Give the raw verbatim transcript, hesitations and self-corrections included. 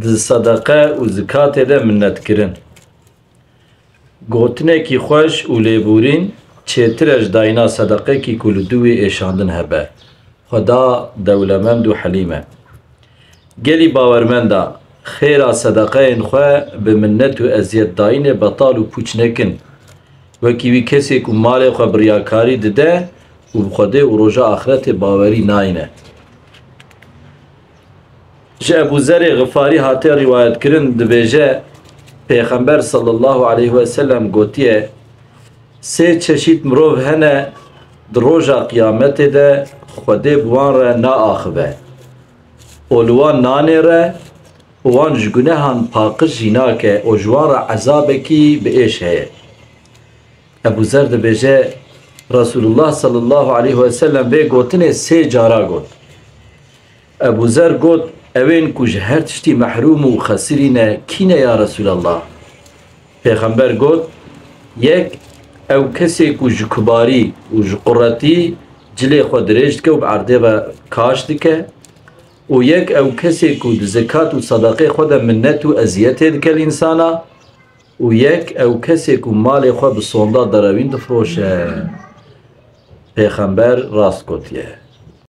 Di sedeqe û zikatê de minnetkirin. Gotinekî xweş û lêborîn çêtir e ji dayîna sedeqekî ku li dû wî êşandin hebe. Xweda dewlemend û helîm e. Gelî bawermenda, xêra sedeqeyên xwe bi minnet û eziyetdayînê betal û pûç nekin. Wekî wî kesê ku malê xwe bi riyakarî dide û bi Xwedê û roja axretê bawerî nayne. Ji Ebû Zerê Xifarî hate rîwayetkirin, dibêje, Pêxember sallallahu aleyhi ve sellem gotiye, Sê çeşît mirov hene di roja qiyametê de Xwedê bi wan re naaxive û li wan nanêre û wan ji gunehan paqij jî nake û ji wan re ezabekî bi êş heye. Ebû Zer dibêje, Resulullah sallallahu aleyhi ve sellem vê gotinê sê cara got. Ebû Zer got, Ewên ku ji her tiştî mehrûm û xesirî ne, kî ne ya Resulallah? Pêxember got, Yek, ew kesê ku ji kubarî û ji quretî cilê xwe dirêj dike û bi erdê ve kaş dike, û yek ew kesê ku di zekat û sedeqê xwe de minnet û eziyetê dike li însana, û yek ew kesê ku malê xwe bi sonda derewîn difiroşe. Pêxember rast gotiye.